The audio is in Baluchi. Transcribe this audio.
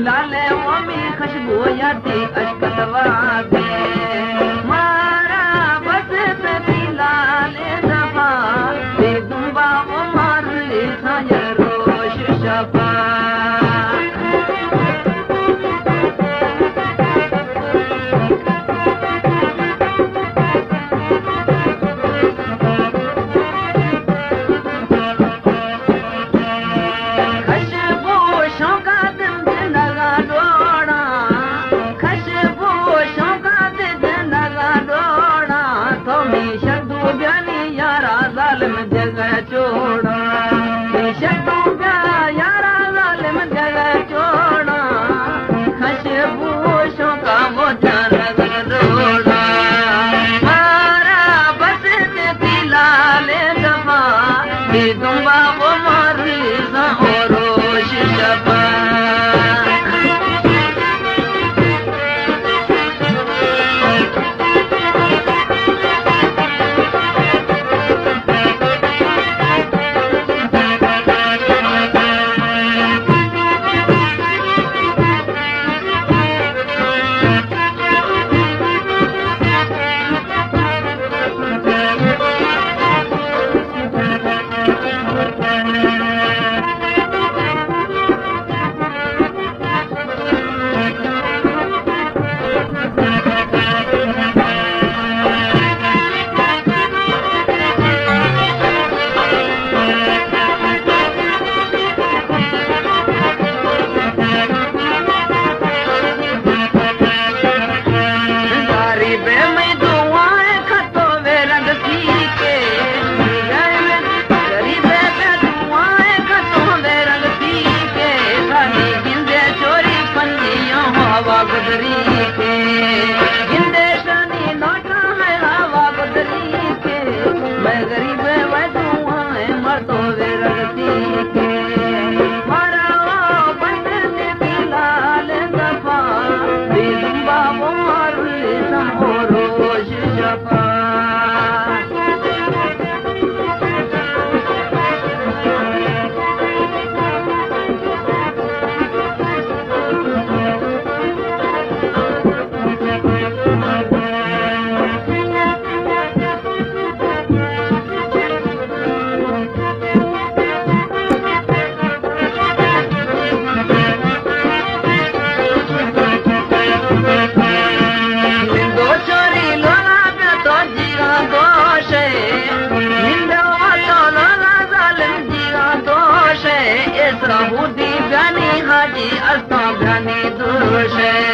لالے ومی خوشبو یاتی اشکت وادے، مارا بس تتی لالے دفا، تی دنبا و مارلی سایہ روش شپا۔ خوشبو شوقا دند نگا ڈوڑا، خوشبو شوقا دند نگا ڈوڑا، تو می شدو بیانی یارا ظالم جگہ چوڑا، می شدو بیا یارا ظالم جگہ چوڑا، خوشبو شوقا مو جان نگا ڈوڑا، مارا بس لالے دفا، بی دنبا و مارزاں و روش شپا۔ غریبے میں دعائیں کھتو وے رنگ سیکے، غریبے میں دعائیں کھتو وے رنگ سیکے، خالی گندے چوری پنجیاں ہوا گزری کے، گندے شانی نوٹا میں ہوا گزری کے، میں غریبے میں دعائیں مردو وے رنگ سیکے۔ نندو چوری لولا بیا تو جیگاں دوشے، نندو تو لولا ظالم جیگاں دوشے، اس رہودی بیانی حاجی استاں بیانی دوشے۔